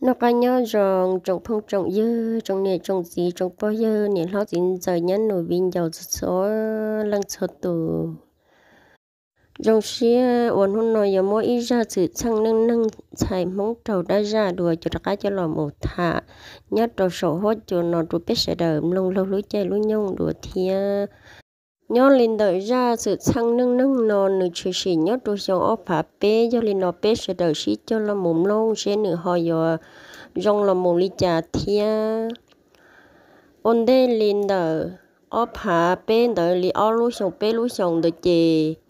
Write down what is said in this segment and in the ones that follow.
Noj qab nyob zoo tsoom phooj tsoom ywg, tsoom niam tsoom txiv, tsoom pog yawg, niam hlob txiv ntxawm, nyab nus viv ncaus txhua txhua leej txhua tus. Zoo siab uas hnub no yuav muab ib zaj xwm txheej neej neeg ntxhais Hmoob raug dab zaj dua coj rov qab coj los mus tham nyob rau saum huab cua no rau peb sawv daws mloog laug lub caij lub nyoog dua thiab. Nyob li ntawm zaj xwm txheej neej neeg no nws tshwm sim nyob rau xyoo ob phav peb, yog li no peb sawv daws sib cog los mus mloog seb nws ho yuav zoo los mus li cas thiab. Ua ntej li ntawm ob phav peb ntawd li ob lub xyoo peb lub xyoo ntawd ces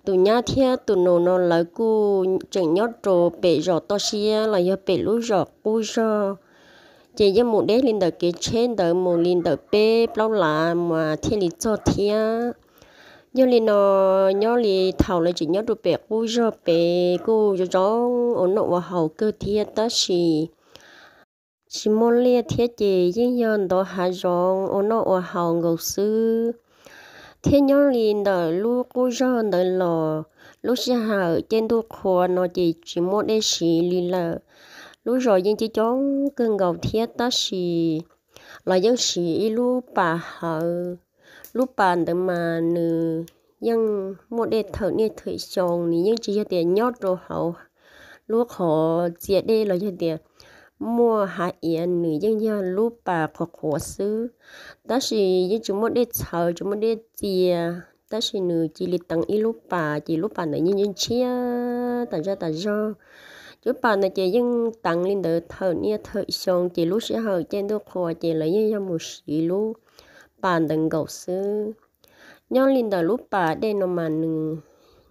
tus nyab thiab tus nus no lawv kuj tseem nyob rau pem zos toj siab los yog pem lub zos qub zog, ces yeej mus deb li ntawm kev tsheb ntawd mus li ntawm peb plaub lav mas thiaj li txog thiab. Yog li no nyob li thaum lawv tseem nyob rau pem qub zog pem kuj zoo zoo ua noj ua haus kawg thiab tab sis tsis muaj liaj thiab ces yeej yog ntov hav zoov ua noj ua haus nkaus xwb. Thiab nyob li ntawm lub qub zog ntawd los lub sij hawm caij ntuj qhua no ces tsis muaj dej siv li lawm. Lub zos yeej coob coob kawg nkaus thiab tab sis los yeej siv ib lub pas hawv. Lub pas ntawd mas nws yeej muaj dej thawm niaj thawm xyoo, nws yeej tsis yog tias nyob rau hauv lub qhov txias dej los yog tias muaj hav iav, nws yeej yog lub pas qhuav qhuav xwb. Tab sis yeej tsis muaj dej txhawv tsis muaj dej txias, tab sis nws cia li teev ib lub pas ces lub pas ntawd yeej ntshiab tas zaj tas zog. Lub pas ntawd ces yeej teev li ntawd thawm niaj thawm xyoo ces lub sij hawm caij ntuj qhua ces lawv yeej yog mus siv lub pas ntawd nkaus xwb. Nyob li ntawm lub pas dej no mas nws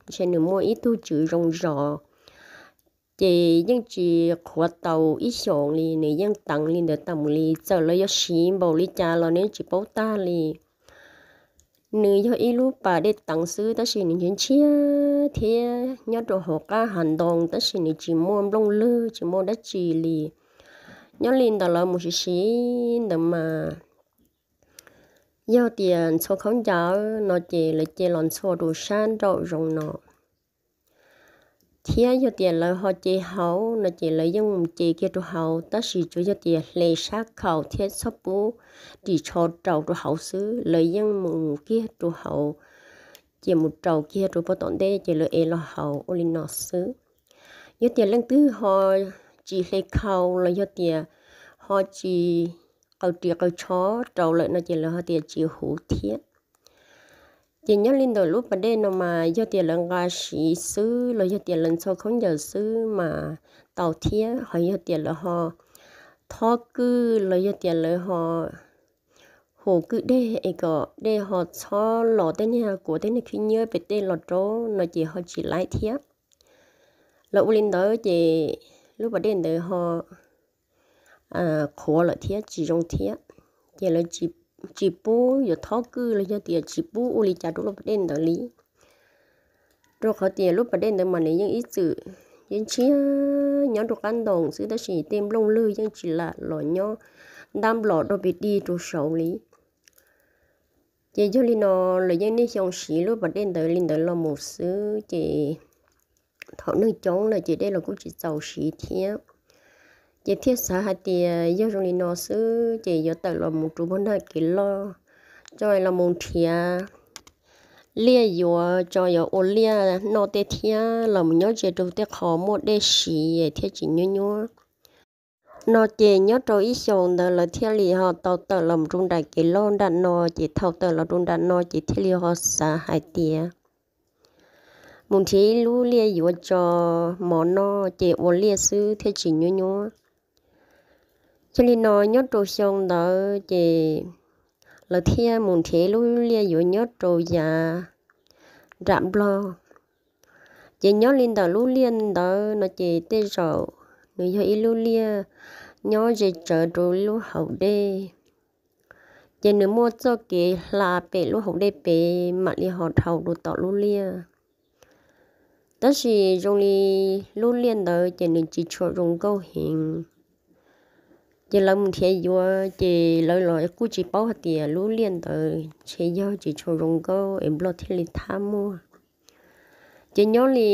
ntshe nws muaj ib tug tswv zoo zos, ces yeej tsis qhuav tau ib xyoos li, nws yeej teev li ntawd tas mus li, txawm lawv yuav siv npaum li cas los nws tsis paub tag li. Nws yog ib lub pas dej teev xwb tab sis nws ntshiab ntshiab thiab nyob rau hauv qab hav ntoo tab sis nws tsis muaj nplooj lwg tsis muaj dab tsi li. Nyob li ntawd lawv mus siv siv ntawd mas yog tias ntxhua khaub ncaws no ces lawv ce los ntxhua rau sab nraum zoov no, thiab yog tias lawv ho ce hauv no ces lawv yeej mus ce kiag rau hauv, tab sis tsuas yog tias hle sab khaum thiab txhob pub ris tsho rau rau hauv xwb, lawv yeej mus kiag rau hauv, ces mus rau kiag rau pem tom ntej ces lawv ev los hauv ua li no xwb. Yog tias leej twg ho tsis hle khaum los yog tias ho tsis qaws ris qaws tsho rau lawm no ces lawv ho tias tsis huv thiab. Ces nyob li ntawm lub pas dej no mas yog tias lawv nqa siv xwb los yog tias lawv ntxhua khaub ncaws xwb mas tau thiab, ho yog tias lawv ho thob kwj los yog tias lawv ho hus kwj dej es kom dej ho txhob los tej niag kuav tej niag khib nyiab pem tej los rau no ces ho tsis laib thiab. Lawv ua li ntawd ces lub pas dej ntawd ho qhuav lawm thiab tsis zoo thiab, ces lawv tsis pub yuav thob kwj los yog tias tsis pub ua li cas rau lub pas dej ntawd li. Rau qhov tias lub pas dej ntawd mas nws yeej ib txwm yeej ntshiab nyob rau qab ntoo xwb tab sis tej nplooj lwg yeej tsis lam los nyob ntab nplos rau pem dij rau saud li. Ces yog li no lawv yeej niaj xyoo siv lub pas dej ntawd li ntawd los mus xwb ces thaum neeg coob lawm ces dej los kuj tsis txaus siv thiab. Ces thiaj xav hais tias yog zoo li no xwb ces yuav tawm los mus rau puag nram kev loj, tso los mus nrhiav liaj yuav tso yuav ua liaj noj tej thiab los mus nyob ze rau tej qho muaj dej siv thiaj tsis nyuab nyuab. No ces nyob rau ib xyoos ntawd lawv thiaj li ho tau tawm los rau nram kev loj nram no, ces thaum tawm los rau nram no ces thiaj li ho xav hais tias mus nrhiav ib lub liaj yuav tso mov noj ces ua liaj xwb thiaj tsis nyuab nyuab. Yog li no nyob rau xyoo ntawd ces lawv thiaj mus nrhiav ib lub liaj yuav nyob rau yav nram Nplog. Ces nyob li ntawm lub liaj ntawd no ces tej zaum nws yog ib lub liaj nyob ze tsawv rau lub hauv dej. Ces nws muaj txoj kev hla pem lub hauv dej pem mam li ho dhau rau tom lub liaj. Tab sis zoo li lub liaj ntawd ces nws tsis tshua zoo nkauj heev. Ces lawv mus nrhiav yuav ces lawv los kuj tsis paub hais tias lub liaj ntawd ntshe yog tsis tshua zoo nkauj es Nplog thiaj li thab muag. Ces nyob li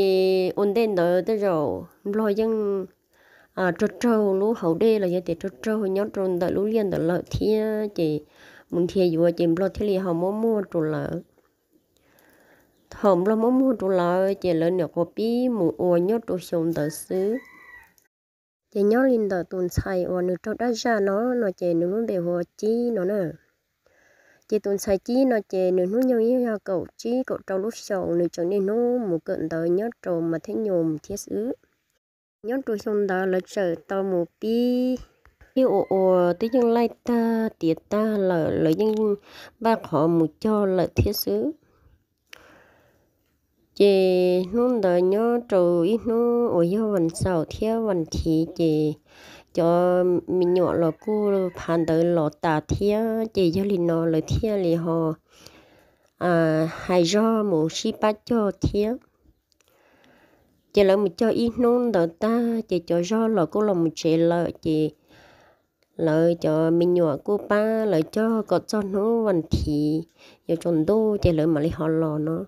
ua ntej ntawd tej zaum Nplog yeej raug raug lub hauv dej los yog tias raug raug nyob rau ntawm lub liaj ntawd lawm thiab ces mus nrhiav yuav ces nplog thiaj li ho muab muag rau lawv. Thaum nplog muab muag rau lawv ces lawv nyuam qhuav pib mus ua nyob rau xyoo ntawd xwb. Ces nyob li ntawm tus ntxhais uas nws raug dab zaj no, no ces nws lub npe hu ua Cib no na. Ces tus ntxhais Cib no ces nws hnub nyoog yeej yog kaum tsib kaum rau lub xyoos, nws tseem niaj hnub mus kawm ntawv nyob rau mas thib nyuas thiab xwb. Nyob rau xyoo ntawd lawv txawm tau mus pib, pib ua ua twb yeej laij tag tiav tag lawm, lawv yeej npaj qhov mus cog lawm thiab xwb. Ces hnub ntawd nyob rau ib hnub uas yog vas xaum thiab vas thiv ces cov me nyuam los kuj phav ntawv los tas thiab, ces yog li no lawv thiaj li ho hais zog mus sib pab cog thiab. Ces lawv mus cog ib hnub ntawd tag ces cov zog los kuj los mus tsev lawm ces lawv cov me nyuam kuj pab lawv cog kom txog hnub vas thiv yuav tsaus ntuj ces lawv mam li ho los no.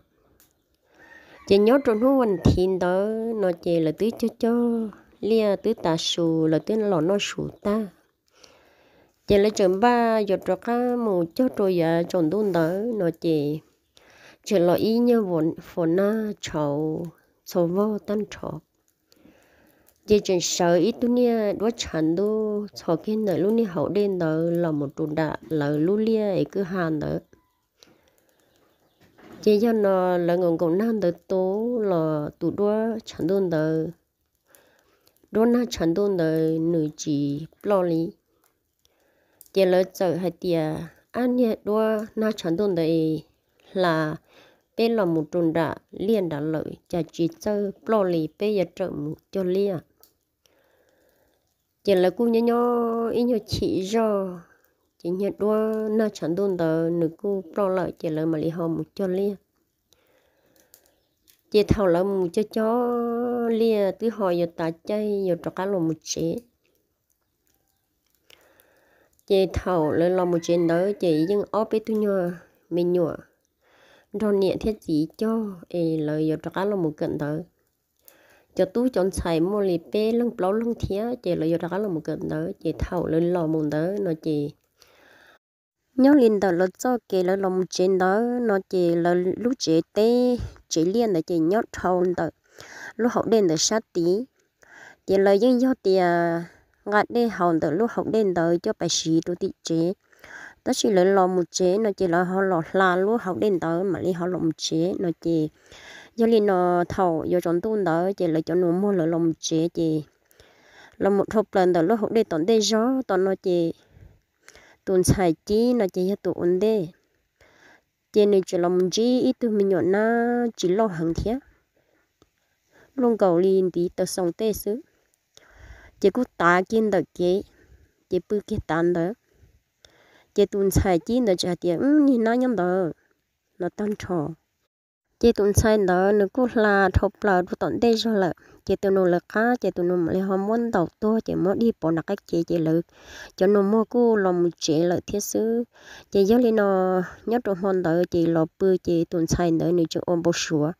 Ces nyob rau hnub vas thiv ntawd no ces lawv twb cog cog liaj twb tas su, lawv twb los noj su tag. Ces lawv tseem npaj yuav rov qab mus cog rau yav tsaus ntuj ntawd no ces tseem los ib nyuag fuas nag tshauv txhua vog tag nrho. Ces tseem sawv ib tug niag duab tshav ntuj txhos kiag ntawm lub niag hauv dej ntawd los mus rau nram lawv lub liaj es kwj ha ntawd. Ces yog no lawv nkaum nkaum nag ntawd tu los tus duab tshav ntuj ntawd, duab nag tshav ntuj ntawd nws tsis ploj li. Ces lawv txawm hais tias, ab niag duab nag tshav ntuj ntawd hla peb los mus rau nram liaj nrad lawm cas tsis txawj ploj li, peb yuav rawm mus cog liaj. Ces lawv kuj nyob nyob ib nyuag chim zog, ces niag duab nag tshav ntuj ntawd nws kuj ploj lawm ces lawv mam li ho mus cog liaj. Ces thaum lawv mus cog cog liaj twb ho yuav tas caij yuav rov qab los mus tsev. Ces thaum lawv los mus tsev ntawd ces yeej ob peb tug nyuag me nyuam nrog niam thiab txiv cog es lawv yuav rov qab los mus kawm ntawv. Cov tub cov ntxhais muaj li peb leeg plaub leeg thiab ces lawv yuav rov qab los mus kawm ntawv. Ces thaum lawv los mus ntawd no ces nyob li ntawm lawv txoj kev lawv los mus tsev ntawd no ces lawv lub tsev teb tsev liaj ntawd ces nyob dhau ntawm lub hauv dej ntawd sab tid. Ces lawv yeej yog tias nqa dej haus ntawm lub hauv dej ntawd coj pais siv rau tim tsev. Tab sis lawv los mus tsev no ces lawv ho los hla lub hauv dej ntawd mam li ho los mus tsev no ces, yog li no thaum yuav tsaus ntuj ntawd ces lawv cov nus muag lawv los mus tsev ces los mus dhau plaws ntawm lub hauv dej tom ntej zog tom no ces tus ntxhais Cib no ces yog tus ua ntej. Ces nws tseem los mus ntsib ib tug me nyuam nab tsis loj heev thiab, luaj nkaus li ntiv taw xoo tej xwb. Ces kuj tav kiag ntawm kev, ces pw kiag tav ntawd. Ces tus ntxhais Cib ntawd tseem hais tias, niag nab nyob ntawd no tag nrho. Ces tus ntxhais ntawd nws kuj hla dhau plaws rau tom ntej zog lawm ces tus nus lawv qab ces tus nus mam li ho muab ntaus tuag ces muab dig pov nram qab kev ces lawv cov nus muag kuj los mus tsev lawm thiab xwb. Ces yog li no nyob rau hmo ntawd ces los pw ces tus ntxhais ntawd nws tseem ua npau suav,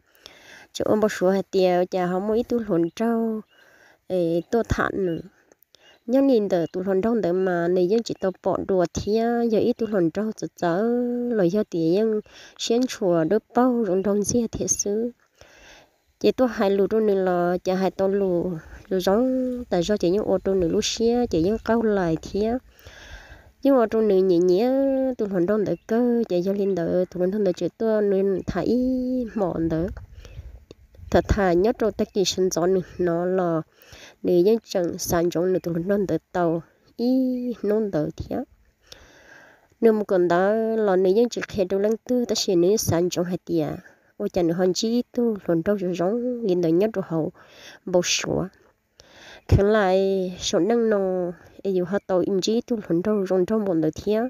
tseem ua npau suav hais tias cas ho muaj ib tug hluas nraug tuaj tham nws. Nyob li ntawm tus hluas nraug ntawd mas nws yeej tsis tau pom dua thiab, yog ib tug hluas nraug txawv txawv los yog tias yeej siab ntshua dawb paug zoo nraug ntxiag thiab xwb. Ces tuaj hais lus rau nws los cas hais tau lus zoo zoo tas zog ces yeej ua rau nws lub siab ces yeej qaug lais thiab. Yeej ua rau nws nyiam nyiam tus hluas nraug ntawd kawg ces yog li ntawd tus hluas nraug ntawd tseem tuaj nws tham ib hmos ntawd. Tham tham nyob rau tag kis sawv ntxov nws hnov los nws yeej tseem xav ntsoov nws tus hluas nraug ntawd tau ib hnub ntawd thiab. Nws mus kawm ntawv los nws yeej tsis qhia rau leej twg tab sis nws yeej xav ntsoov hais tias ua cas nws ho ntsib ib tug hluas nraug zoo zoo li ntawd nyob rau hauv npau suav. Kheev lam saum neej no es yus ho tau ntsib ib tug hluas nraug zoo nraug npaum ntawd thiab.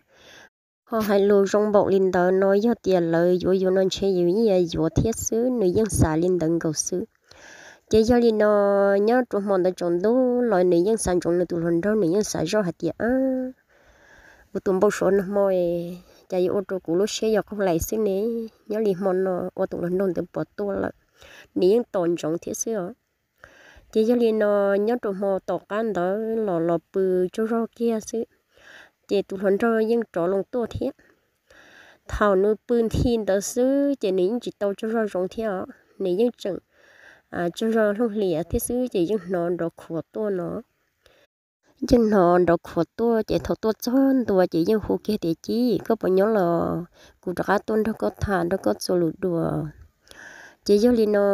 Ho hais lus zoo npaum li ntawd no yog tias lawv yuav yus no ntshe yus yeej yuav thiab xwb, nws yeej xav li ntawd nkaus xwb. Ces yog li no nyob rau hmo ntawd tsaus ntuj los nws yeej xav ntsoov nws tus hluas nraug, nws yeej xav zoj hais tias, ua tus npau suav no hmo cas yuav ua rau kuv lub siab yuav qaug lais xwb ne. Nyob li hmo no ua tus hluas nraug ntawd puas tuaj lawm, nws yeej tos ntsoov thiab xwb os. Ces yog li no, nyob rau hmo tom qab ntawd los los pw tsaug zog kiag xwb, ces tus hluas nraug yeej rov loo tuaj thiab. Thaum nws pw nthi ntawd xwb ces nws yeej tsis tau tsaug zog zoo thiab os, nws yeej tseem tsaug zog hlooj hlias thiab xwb ces yeej hnov nrov khuav tuaj no. Yeej hnov nrov khuav tuaj ces thaum tuaj txog ntua ces yeej hu kiag tias, Cib, koj puas nyob los? Kuv rov qab tuaj nrog koj tham, nrog koj txuas lus dua. Ces yog li no,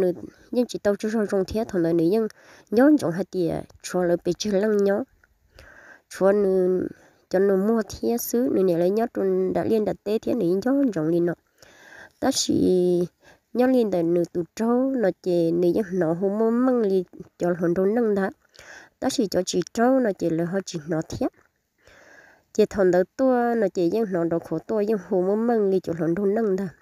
nws yeej tsis tau tsaug zog zoo thiab, thaum ntawd nws yeej nco ntsoov hais tias tshuav lawv pes tsawg leej nyob, tshuav nws cov nus muag thiab xwb, nws niam lawv nyob rau nram liaj nram teb thiab nws yeej nco ntsoov li no. Tab sis nyob li ntawm nws tus raug no ces nws yeej hnov hu muaj meej li cov hluas nraug neej ntag, tab sis cov tsis raug no ces lawv ho tsis hnov thiab. Ces thaum ntawd tuaj no ces yeej hnov nrov khuav tuaj, yeej hu muaj meej li cov hluas nraug neej ntag.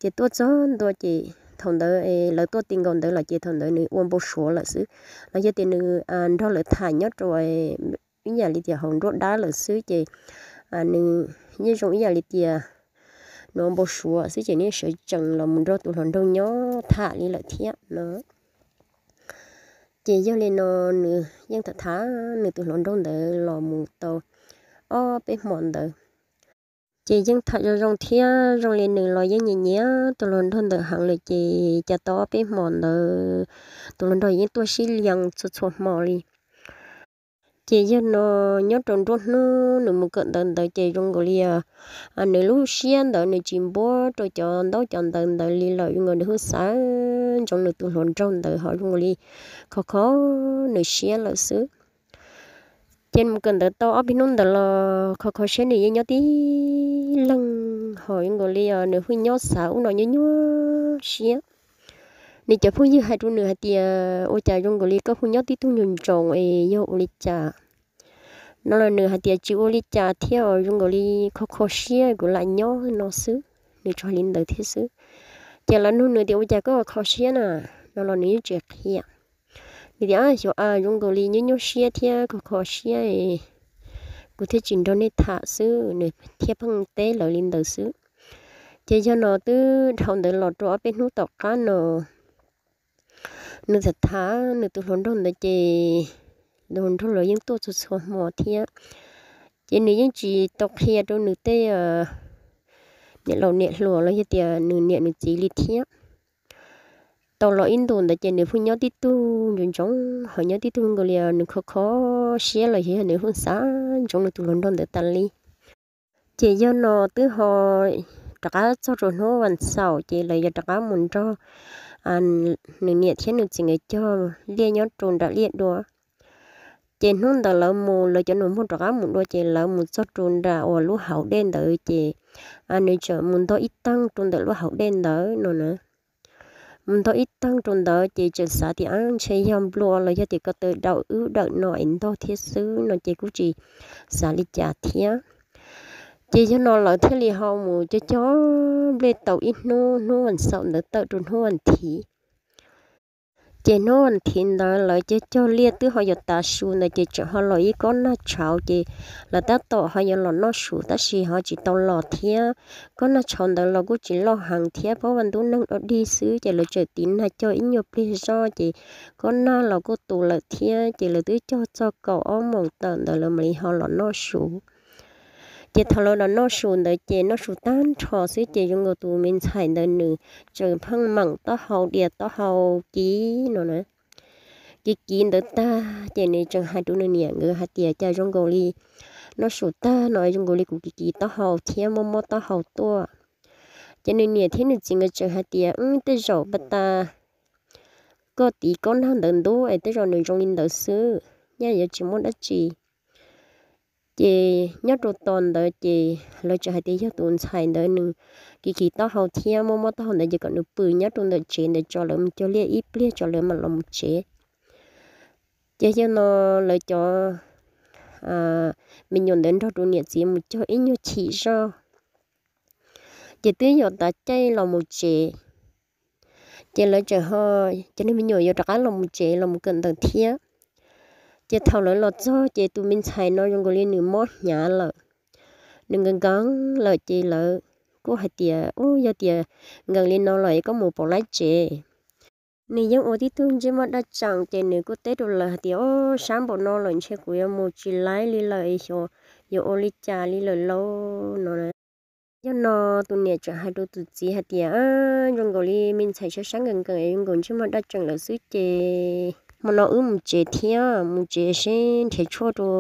Ces tuaj txog ntua ces thaum ntawd lawv tuaj ti nkaus ntawd los ces thaum ntawd nws ua npau suav lawm xwb, los yog tias nws nrog lawv tham nyob rau ib yam li tias hauv nruab dab lawm xwb ces nws yeej zoo ib yam li tias nws ua npau suav xwb ces nws sawv tsees los mus nrog tus hluas nraug nyob tham li lawm thiab no. Ces yog li no, nws yeej tham tham nws tus hluas nraug ntawd los mus tau ob peb hmo ntawd. Ces yeej tham zoo zoo thiab zoo li nws los yeej nyiam nyiam tus hluas nraug ntawd heev lawm ces cas tau ob peb hmo ntawd tus hluas nraug yeej tuaj sib lees txhua txhua hmo li. Ces yog no, nyob rau nruab hnub nws mus kawm ntawv ntawd ces zoo nkaus li nws lub siab ntawd nws tsis npuab rau cov ntaub cov ntawv ntawd li lawm, zoo nkaus nws hu xav ntsoov nws tus hluas nraug ntawd ho zoo nkaus li kho kho nws siab lawm xwb. Ces mus kawm ntawv tau ob peb hnub ntawd los kho kho siab nws yeej nyob tib leeg ho zoo nkaus li nws hu nyob xav ub no nyob nyuaj siab. Nws cov phooj ywg hais rau nws hais tias ua cas zoo nkaus li koj hu nyob tib tug ntsoov ntsoov es yog ua li cas no los nws hais tias tsis ua li cas thiab, zoo nkaus li kho kho siab kuv lam nyob no xwb, nws tsuas hais li ntawd thiab xwb. Ces lawv nug nws tias ua cas koj kho siab na no los nws yeej tsis qhia. Nws tias xyov zoo nkaus li nyuaj nyuaj siab thiab kho kho siab, kuv thiaj tsis nrog nej tham xwb, nws thiaj pheej teb lawv li ntawd xwb. Ces yog no twb dhau ntawd los rau ob peb hnub tom qab no nws tham tham nws tus hluas nraug ntawd ces hluas nraug los yeej tuaj txhua txhua hmo thiab. Ces nws yeej tsis tau qhia rau nws tej niam laus niam hluas los yog tias nws niam nws txiv li thiab. Tau los ib ntus ntawd ces nws hu nyob tib tug ntsoov ntsoov ho nyob tib tug nkaus li nws kho kho siab los yog nws hu xav ntsoov nws tus hluas nraug ntawd tas li. Ces yog no twb ho rov qab txog rau hnub vas xaum ces lawv yuav rov qab mus nrog nws niam thiab nws txiv nkawd cog liaj nyob rau nram liaj dua. Ces hnub ntawd lawv mus, lawv cov nus muag rov qab mus dua ces lawv mus txog rau nram uas lub hauv dej ntawd ces nws txawm mus ntog ib teeg rau ntawm lub hauv dej ntawd no na. Mus ntog ib teeg rau ntawd ces txawm xav tias ntshe yog nplua los yog tias ko taw dawm wb dawm no es ntog thiab xwb no ces kuj tsis xav li cas thiab. Ces yog no lawv thiaj li ho mus cog cog nplej tau ib hnub, hnub vas xaum ntawd tawm rau hnub vas thiv. Ces hnub vas thiv ntawd lawv cog cog liaj twb ho yuav tav su ntawd ces tseem ho los ib kob nag tshauv ces lawv tab tom ho yuav los noj su tab sis ho tsis tau los thiab. Kob nag tshauv ntawd los kuj tsis loj heev thiab, paub vaj ntub neeg dog dig xwb ces lawv tseem tiv nag cog ib nyuag pliag zoj ces kob nag los kuj tu lawm thiab ces lawv twb cog txog kaum ob moos tawm ntawd lawv mam li ho los noj su. Ces thaum lawv los noj su ntawd ces noj su tag nrho xwb ces zoo nkaus tus me ntxhais ntawd nws tseem pheej meem taub hau dias taub hau kiv no na. Kiv kiv ntawd tag ces nws tseem hais rau nws niam nkawd hais tias cas zoo nkaus li noj su tag no zoo nkaus li kuv kiv kiv taub hau thiab mob mob taub hau tuaj. Ces nws niam thiab nws txiv nkawd tseem hais tias wb tej zaum pas tas koj tiv kob nag ntawd ntub es tej zaum nws zoo li ntawd xwb, nyaj yuav tsis muaj dab tsi. Ces nyob rau tos ntawd ces lawv tseem hais tias yog tus ntxhais ntawd nws kiv kiv taub hau thiab mob mob taub hau ntawd ces kom nws pw nyob rau ntawm tsev ntawd tso lawv mus cog liaj ib pliag tso lawv mam los mus tsev. Ces yog no lawv cov me nyuam ntawd nrog rau niam txiv mus cog ib nyuag chim zog. Ces twb yuav tav caij los mus tsev, ces lawv tseem ho, cov niag me nyuam yuav rov qab los mus tsev los mus kawm ntawv thiab. Ces thaum lawv los txog ces tus me ntxhais no zoo nkaus li nws mob hnyav lawm, nws nkees nkees lawm ces lawv kuj hais tias u yog tias nkees li no los es koj mus pauv laib tsev. Nws yeej ua tib tug ntsej muag daj tseem ces nws kuj teb rau lawv hais tias, Ob, sab npaum no lawm ntshe kuv yuav mus tsis laib li lawm, xyov yuav ua li cas li lawm lauj no. Yog no tus niam tseem hais rau tus txiv hais tias, Zoo nkaus li me ntxhais sab sab nkees nkees, zoo nkaus ntsej muag daj tseem lawm xwb ces hmo no wb mus tsev thiab, mus tsev seb nrhiav tshuaj rau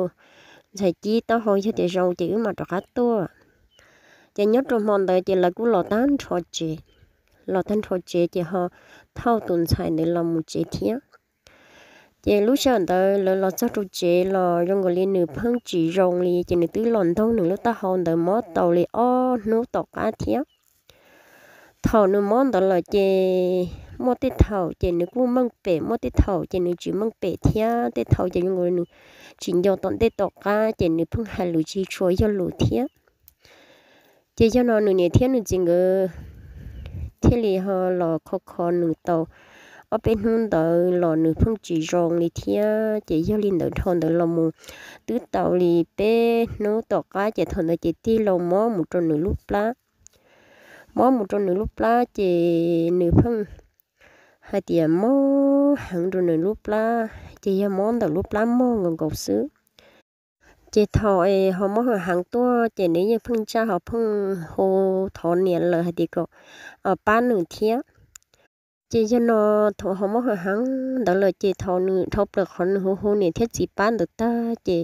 ntxhais Cib taub hau, yog tias zoo ces wb mam rov qab tuaj. Ces nyob rau hmo ntawd ces lawv kuj los tag nrho tsev, los tag nrho tsev ces ho thauj tus ntxhais ntawd los mus tsev thiab. Ces lub sij hawm ntawd lawv los txog rau tsev los zoo nkaus li nws pheej tsis zoo li, ces nws twb los ntaug nws lub taub hau ntawd mob tau li ob hnub tom qab thiab. Thaum nws mob ntawd lawm ces muaj tej thaum ces nws kuj meej pem, muaj tej thaum ces nws tsis meej pem thiab, tej thaum ces zoo nkaus li nws tsis nco tom ntej tom qab ces nws pheej hais lus tsis tshua yog lus thiab. Ces yog no nws niam thiab nws txiv nkawd thiaj li ho los kho kho nws tau ob peb hnub ntawd los nws pheej tsis zoo li thiab. Ces yog li ntawd dhau ntawd los mus twb tau li peb hnub tom qab ces thaum ntawd ces tig loo mob mus rau nws lub plab. Mob mus rau nws lub plab ces nws pheej hais tias mob heev rau nws lub plab, ces yog mob ntawm lub plab mog nkaus nkaus xwb. Ces thaum es ho mob heev heev tuaj ces nws yeej pheej ntsaj ho pheej hu thov niam lawv hais tias kom pab nws thiab. Ces yog no thaum ho mob heev heev ntawd lawm ces thaum nws dhau plaws qhov nws hu hu niam thiab txiv pab ntawd tag ces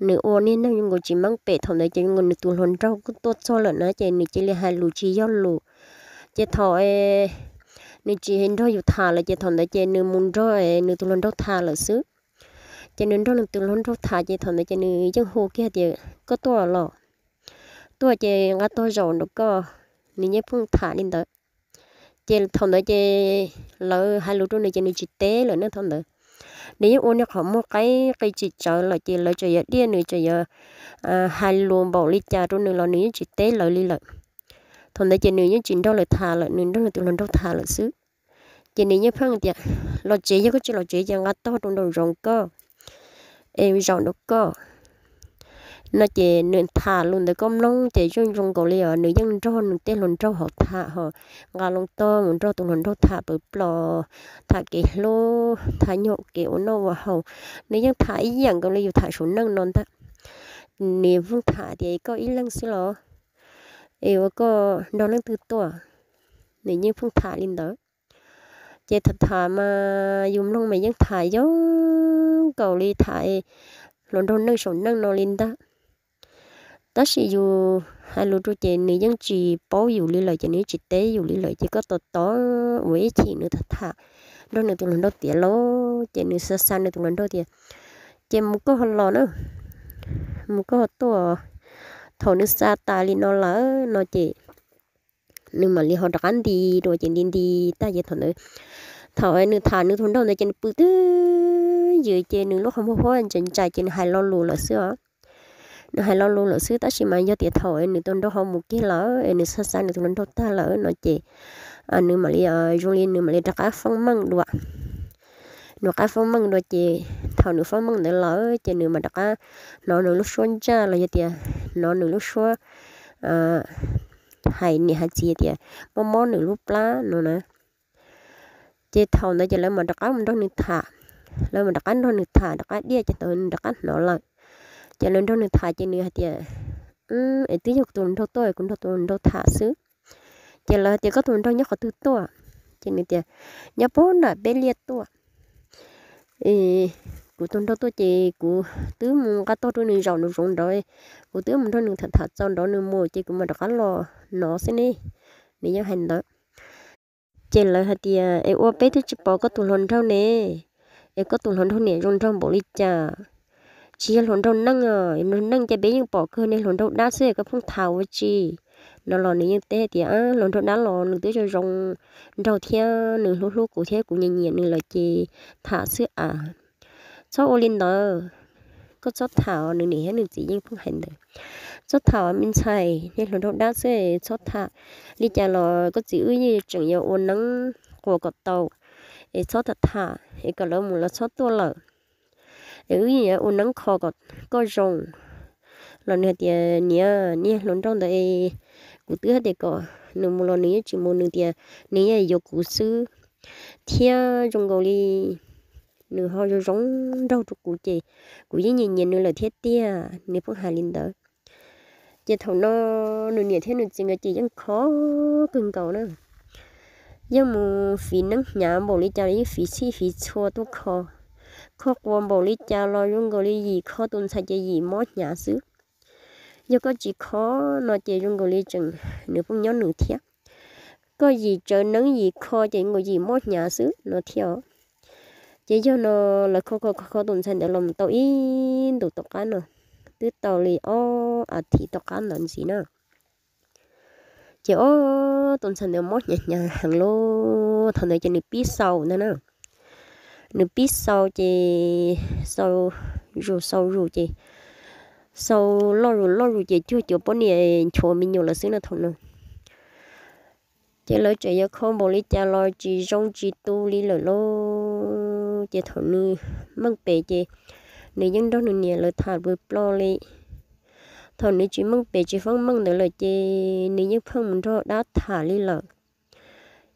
nws ua niag neeg zoo nkaus tsis meej pem. Thaum ntawd ces zoo nkaus nws tus hluas nraug kuj tuaj txog lawm na, ces nws cia li hais lus tsis yog lus. Ces thaum nws tsis nrog yus tham lawm ces thaum ntawd ces nws mus nrog nws tus hluas nraug tham lawm xwb. Ces nws nrog nws tus hluas nraug tham ces thaum ntawd ces nws yeej hu kiag tias, Koj tuaj los? Tuaj ces nqa tog zaum nraum koj. Nws yeej pheej tham li ntawd. Ces thaum ntawd ces lawv hais lus rau nws ces nws tsis teb lawm ne. Thaum ntawd nws yeej ua niag qhov muag qaib qi tsis tsawv lawm ces lawv tseem yuav diaj nws, tseem yuav hais lus npaum li cas rau nws los nws yeej tsis teb lawv li lawm. Thaum ntawd ces nws yeej tsis nrog lawv tham lawm, nws nrog nws tus hluas nraug tham lawm xwb. Ces nws yeej pheej tias, Los tsev, yog koj tsis los tsev ces nqa tog rau nraum zoov koj es zaum nraum koj no. Ces nws tham lus ntawd koj mloog ces zoo zoo nkaus li os nws yeej nrog nws tej hluas nraug hauv tham ho nqa loo tog mus nrog tus hluas nraug tham pawv plos, tham kev hlub, tham nyuag kev ua noj ua haus. Nws yeej tham ib yam nkaus li yus tham saum neej no ntag. Nws pheej tham tias, Koj ib leeg xwb los? Es ua koj nrog leej twg tuaj? Nws yeej pheej tham li ntawd. Ces tham tham mas yus mloog mas yeej tham zoo nkaus li tham hluas nraug neej saum neej no li ntag. Tab sis yus hais lus rau ces nws yeej tsis paub yus li lawm ces nws yeej tsis teb yus li lawm ces koj tos tos ua ib chim nws tham tham nrog nws tus hluas nraug tiav lawm ces nws xa xa nws tus hluas nraug tias, Ces mus koj ho los na, mus koj ho tuaj. Thaum nws xa tas li no lawm no ces nws mam li ho rov qab nti dua ces nti nti tag ces thaum ntawd, thaum nws tham nws tus hluas nraug ntawd ces nws pw twj ywm ces nws lub qhov muag huab ntsais ntsais ces nws hais lo lus lawm xwb os. Nws hais lo lus lawm xwb tab sis mas yog tias thaum nws tus hluas nraug ho mus kiag lawm es nws xa xa nws tus hluas nraug tag lawm no ces nws mam li, zoo li nws mam li rov qab foob meej dua. Nws rov qab foob meej dua ces thaum nws foob meej ntawd lawm ces nws mam rov qab hnov nws lub suab ntsaj los yog tias hnov nws lub suab hais niam hais txiv tias mob mob nws lub plab no na. Ces thaum ntawd ces lawv mam rov qab mus nrog nws tham, lawv mam rov qab nrog nws tham rov qab diaj ces thaum nws rov qab hnov lawm, ces lawv nrog nws tham ces nws hais tias, Es twb yog kuv tus hluas nraug tuaj, kuv nrog tus hluas nraug tham xwb. Ces lawv hais tias, Koj tus hluas nraug nyob qhov twg tuaj? Ces nws tias, Nyob puag nram peb liaj tuaj. Kuv tus hluas nraug tuaj ces kuv twb mus nqa tog rau nws zaum nraum zoov nrad, kuv twb mus nrog nws tham tham txaus nrad nws mus ces kuv mam rov qab los no xwb ne. Nws yeej hais ntawd. Ces lawv hais tias, Es ua peb twb tsis pom koj tus hluas nraug ne, es koj tus hluas nraug niam zoo nraug npaum li cas? Tsis yog hluas nraug neej os, hluas nraug neej ces peb yeej pom kawg, niag hluas nraug dab xwb koj pheej tham ua tsi? No los nws yeej teb tias, Hluas nraug dab los nws twb zoo zoo nraug thiab nws hlub hlub kuv thiab kuv nyiam nyiam nws lawm ces tham xwb as. Txhob ua li ntawd, koj txhob tham os. Nws niam thiab nws txiv yeej pheej hais ntawd. Txhob tham os me ntxhais, niag hluas nraug dab xwb, txhob tham. Li cas los koj txiv wb yeej tseem yuav ua neeb quas kom tau, es txhob tham tham es kom lawv mus lawv txhob tuaj lawm. Es wb yeej yuav ua neeb kho kom koj zoo. Los nws hais tias, Niam, niag hluas nraug ntawd es kuv twb hais tias kom nws mus los nws yeej tsis mus, nws tias nws yeej yuav kuv xwb. thiab zoo nkaus li nws ho zoo zoo nraug rau kuv ces kuv yeej nyiam nyiam nws lawm thiab tiag, nws pheej hais li ntawd. Ces thaum no nws niam thiab nws txiv nkawd ces yeej kho kawg nkaus na, yeej mus fiv neeb hnyav npaum li cas los yeej fiv txhij fiv txhua tuaj kho, kho quas npaum li cas los zoo nkaus li yim kho tus ntxhais ces yim mob hnyav xwb. Yog koj tsis kho no ces zoo nkaus li tseem nws pheej nyob nws thiab. Koj yim tsawv neeb yim kho ces nkaus yim mob hnyav xwb no thiab. Ces yog no lawv kho kho kho tus ntxhais ntawd los tau ib ntus tom qab no, twb tau li ob as thiv tom qab ntawd ntxiv na. Ces ob tus ntxhais ntawd mob hnyav hnyav heev lauj, thaum ntawd ces nws pib xaus ntag na. Nws pib xaus ces xaus zus xaus zus ces xaus loj zus loj zus ces cuag cov poj niam nchuav me nyuam lawm xwb na thaum no. Ces lawv tseem yuav kho npaum li cas los tsis zoo tsis tu li lawm lauj. Ces thaum nws meej pem ces nws yeej nrog nws niam lawv tham pw ploj li. Thaum nws tsis meej pem tsis feeb meej ntawd lawm ces nws yeej pheej mus nrog dab tham li lawm.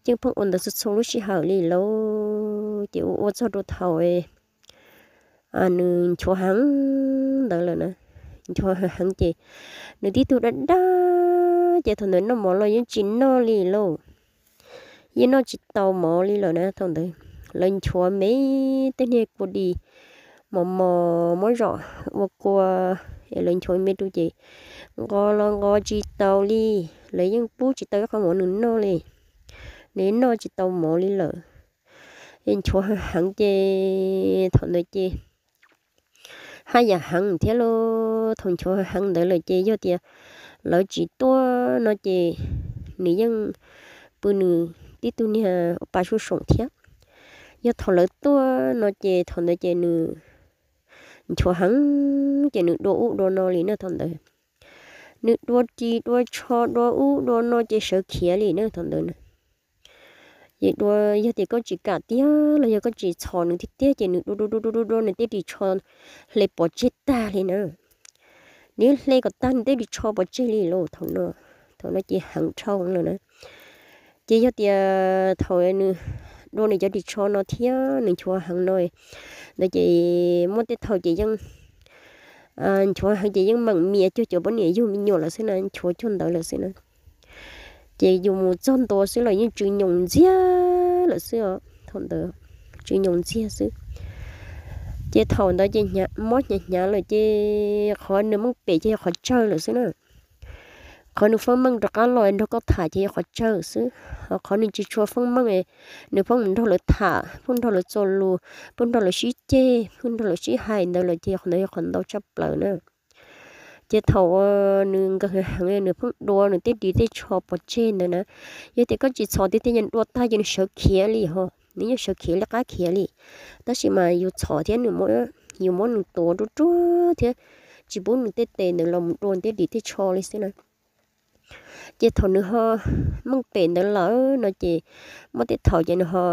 Yeej pheej ua ntawd txhua txhua lub sij hawm li lauj. Ces ua ua txog rau thaum nws nchuav heev ntawd lawm na, nchuav heev heev ces nws tib tug dab dab ces thaum ntawd noj mov los yeej tsis noj li lauj. Yeej noj tsis tau mov li lawm na thaum ntawd. Lawv nchuav me tej niag kua dis mos mos muab zom ua kua es lawv nchuav me rau ces nqos los nqos tsis tau li. Lawv yeej pub tsis tau ib qho mov nws noj li, nws noj tsis tau mov li lawm. Nchuav heev heev ces thaum ntawd ces haj yam heev thiab lauj. Thaum nchuav heev heev ntawd lawm ces yog tias lawv tsis tuaj no ces nws yeej pw nws tib tug niag pa suj soom thiab. Yog thaum lawv tuaj no ces thaum ntawd ces nws nchuav heev ces nws dua ub dua no li na thaum ntawd. Nws dua ris dua tsho dua ub dua no ces sawv khiav li na thaum ntawd. Ces dua yog tias koj tsis kam tiag los yog koj tsis txhom nws tiag tiag ces nws dua dua dua dua dua nws tej ris tsho hle pov tseg tag li na. Nws hle kom tag nws tej ris tsho pov tseg li lauj thaum no. Thaum no ces heev dhau lawm na. Ces yog tias thaum nws dua nws cov ris tsho no thiab nws nchuav heev no ntawd ces muaj tej thaum ces yeej nchuav heev ces yeej meem mias cuag cov poj niam yug me nyuam lawm xwb na, nchuav cuag ntawd lawm xwb na. Ces yus mus txog ntua xwb los yeej tsw nyoos ntxiag lawm xwb os, thaum ntawd tsw nyoos ntxiag xwb. Ces thaum ntawd ces mob hnyav hnyav lawm ces qhov nws meej pem ces yog qhov tsawg lawm xwb na. Qhov nws feeb meej rov qab los nrog koj tham ces yog qhov tsawg xwb, ho qhov nws tsis tshua feeb meej, nws pheej mus nrog lawv tham, pheej nrog lawv txuas lus, pheej nrog lawv sib ceg, pheej nrog lawv sib hais ntawd lawm ces qhov ntawd yog qhov ntau tshaj plaws na. Ces thaum uas nws nkeeg heev nws pheej dua nws tej ris tej tsho pov tseg ntawd na, yog tias koj tsis txhom tiag tiag yog dua tag ces nws sawv khiav li ho, nws yeej sawv khiav li qab khiav li. Tab sis mas yus txhom thiab nws, yus muab nws tuav ruaj ruaj thiab tsis pub nws tej tes ntawd los mus dua nws tej ris tej tsho li xwb na. Ces thaum nws ho meej pem ntawd lawm no ces muaj tej thaum ces nws ho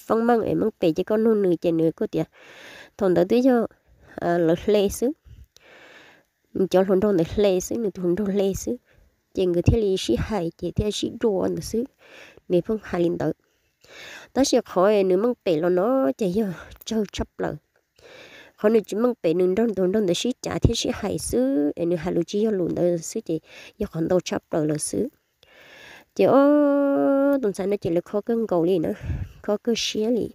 feeb meej es meej pem ces koj nug nws ces nws kuj tias thaum ntawd twb yog lawv hle xwb, nws cov hluas nraug ntawd hle xwb, nws tus hluas nraug hle xwb. Ces nkawd thiaj li sib hais ces thiaj sib dua ntawd xwb, nws pheej hais li ntawd. Tab sis qhov nws meej pem los no ces yog tsawg tshaj plaws. Qhov nws tsis meej pem nws nrog tus hluas nraug ntawd sib cav thiab sib hais xwb es nws hais lus tsis yog lus ntawd xwb ces yog qhov ntau tshaj plaws lawm xwb. Ces ob tus ntxhais no ces lawv kho kawg nkaus li na, kho kawg siab li.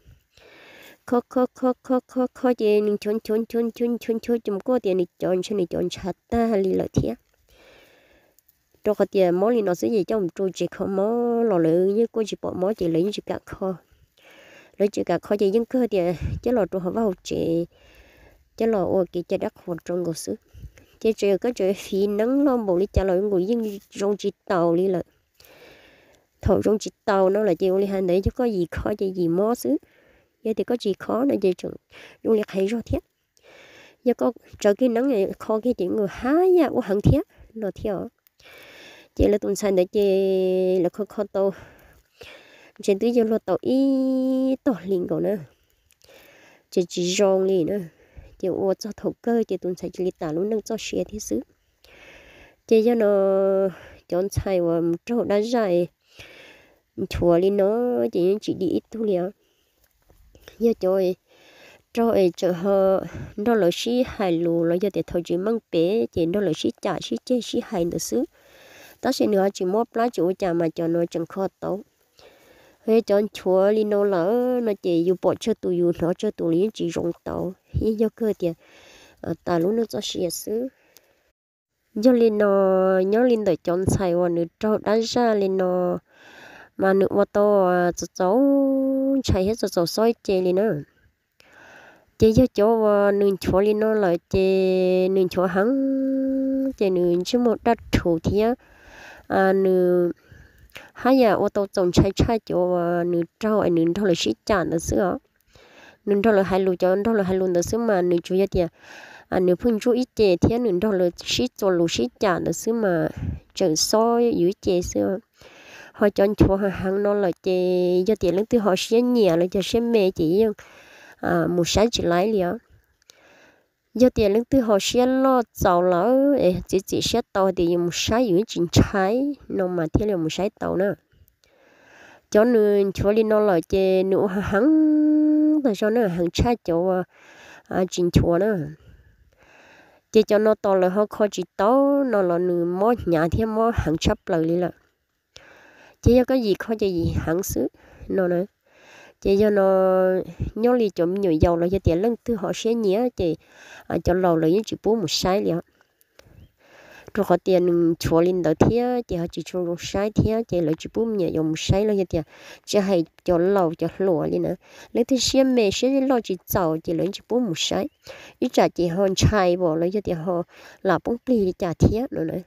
Kho kho kho kho kho kho ces nws nchuav nchuav nchuav nchuav nchuav nchuav ces mus kuaj tias nws cov ntshav, nws cov ntshav tag li lawm thiab. Rau qhov tias mob li no xwb ces coj mus rau tsev kho mob los lawv yeej kuaj tsis pom mob ces lawv yeej tsis kam kho. Lawv tsis kam kho ces yeej kawg tias coj los rau hauv vaj hauv tsev, coj los ua kev cai dab qhuas rau nkaus xwb. Ces tseem koj tseem fiv neeb loj npaum li cas los nkaus yeej zoo tsis taus li lawm. Thaum zoo tsis taus no lawm ces ua li hais ntawd, yog koj yim kho ces yim mob xwb, yog tias koj tsis kho no ces tseem zoo li qhaiv zog thiab. Yog koj tsawv kiag neeb kho kiag ces nkaus haj yam ua heev thiab no thiab os. Ces lawv tus ntxhais ntawd ces lawv kho kho tau, ntshe twb yog luag tau ib tog hli nkaus na, ces tsis zoo li na. Ces ua txog thaum kawg ces tus ntxhais cia li tas lub neej txoj sia thiab xwb. Ces yog no cov ntxhais uas mus raug dab zaj nchuav li no ces yeej tsis dim ib tug li os. Yog cov raug es tseem ho nrog lawv sib hais lus los yog tias thaum tsis meej pem ces nrog lawv sib cam sib ceg sib hais ntawd xwb, tab sis nws ho tsis mob plab tsis ua cas mas cov no tseem kho tau. Yog cov nchuav li no lawm no ces yus pom tsawg tus yus hnov tsawg tus los yeej tsis zoo tau, yeej yog kawg tias tas lub neej txoj sia xwb. Yog li no, nyob li ntawm cov ntxhais uas nws raug dab zaj li no mas nws ua tau txaus txaus ntshai thiab txaus txaus xob ib ce li na. Ces yog cov uas nws nchuav li no lawm ces nws nchuav heev ces nws ntsej muag daj rhuv thiab nws haj yam ua tau txaus ntshai tshaj cov uas nws raug es nws nrog lawv sib cam ntawd xwb os. Nws nrog lawv hais lus, cov nrog lawv hais lus ntawd xwb mas nws tsuas yog tias nws pheej ntsuj ib ce thiab nws nrog lawv sib txuas lus sib cam ntawd xwb mas tseem xob yus ib ce xwb. Ho cov nchuav heev heev no lawm ces yog tias leej twg ho siab nyiam los yog siab me ces yeej mus saib tsis laib li os. Yog tias leej twg ho siab loj txaus lawm es txiav txim siab tau tias yuav mus saib yus tsis ntshai no mas thiaj li mus saib tau na. Cov nws nchuav li no lawm ces nws ua heev tag zog na, heev tshaj cov uas tsis nchuav na. Ces cov no tos lawv ho kho tsis tau no los nws mob hnyav thiab mob heev tshaj plaws li lawm. Ces yog koj yim kho ces yim heev xwb no na. Ces yog no nyob li cov me nyuam yaus los yog tias leej twg ho siab nyiam ces cov laus lawv yeej tsis pub mus saib li os. Rau qhov tias nws nchuav li ntawd thiab ces ho tsis tshua zoo saib thiab ces lawv tsis pub me nyuam yaus mus saib los yog tias tsis hais cov laus cov hluas li na. Leej twg siab me siab loj tsis txaus ces lawv tsis pub mus saib. Ib tsam ces ho ntshai vos los yog tias ho lam poob plig li cas thiab no na.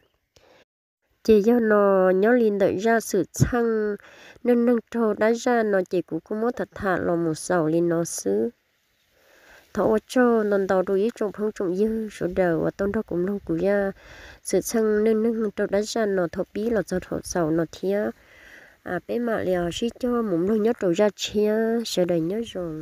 Ces yog no nyob li ntawm zaj xwm txheej neej neeg raug dab zaj no ces kuv kuj muab tham tham los mus xaus li no xwb. Thov ua tsaug ntau ntau rau ib tsoom phooj tsoom ywg sawv daws uas tau nrog kuv mloog kuv zaj xwm txheej neej neeg raug dab zaj no thaum pib los txog thaum xaus no thiab. Peb mam li sib cog mus mloog nyob rau zaj tshiab, sawv daws nyob zoo.